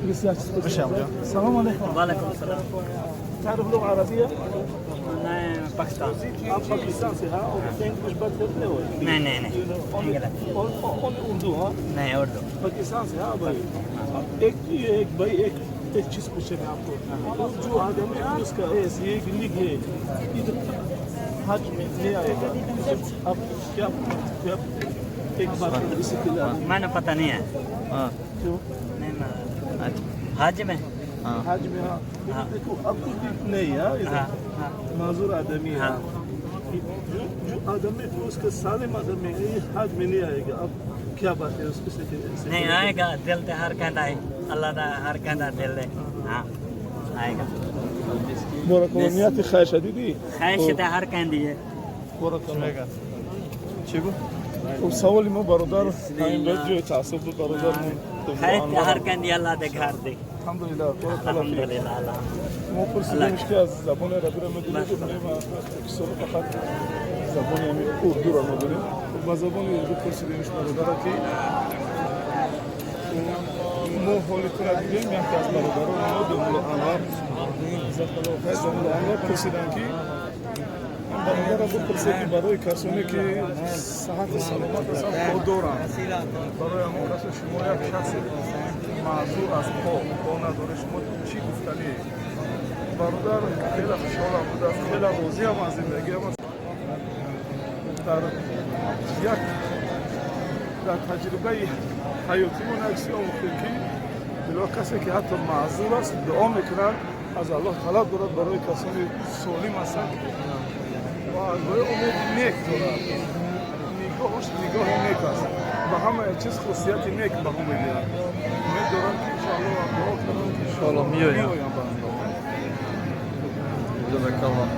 السلام عليكم. वालेकुम सलाम। تعرف لغة عربية؟ मैं पाकिस्तान। आप पाकिस्तान से? हाँ, और इंग्लिश बात करते हो? नहीं। Only Urdu, हाँ? नहीं, उर्दू। पाकिस्तान से, हाँ भाई। एक ये एक भाई, एक एक चीज़ पूछेंगे आपको। तो जो आदमी उसका ऐसे ये लिख है, इधर हज में नहीं आएगा, अब क्या क्या एक बात इसी के लिए? मैंने पता नहीं है। हाँ। क्यों? नहीं, मैं अच्छा। हज में। हाँ। हज में, हाँ। देखो, अब कुछ भी नहीं है इधर। हाँ हाँ माजूर आदमी है। जो जो आदमी उसका सालिम आदमी है, ये हज में नहीं आएगा। अब क्या बात है उसके से? नहीं आएगा, दिल ते हर कहता है, अल्लाह दा हर कहता दिल है, हाँ, आएगा। Боратонияти хайр шадидӣ. ख्वाहिश ते हर कहती है। Боратон. Чӣ гуфт? Хуб, саволи мо, бародар, ҳамин ба ҷои таассуф буд, бародармон. ख्वाहिश ते हर कहती अल्लाह दे घर दे। Алҳамдулиллаҳ, баракаллоҳ фик. अल्हम्दुलिल्लाह, अल्लाह। Мо пурсидемш, ки аз забони арабиро медонем, покистоно фақат забони ҳамин урдуро медонем. Ба забони урду пурсидемш бародара, ки мо ҳоли тура дидем. Яке аз бародарони мо, домулло Анвар, домулло Анвар, пурсиданд, ки бародарро бипурсед, ки барои касоне ки саҳати саломат ҳастанд, по доранд, барои ҳамон касо, шумо як шахси маъзур аз по надоред, шумо чӣ гуфтанӣ? Бародар хеле хушҳолам будааст, хеле розиам аз зиндагиам. Дар як дар таҷрибаи ҳаётимон як чиз омӯхтем, ки било касе ки ҳатто маъзур аст, дуо мекунад, аз Аллоҳ талаб дорад барои касони солим ҳастанд ва аз барои умеди нек дорад. Нигоҳаш нигоҳи нек аст, ба ҳамаи чиз хусусияти нек ба ҳо медиҳад. Умед дорам, ки иншоаллоҳ, дуо кардам, ки Иншоаллоҳ меоям. Меоям ба андома. Ҷазакаллоҳ.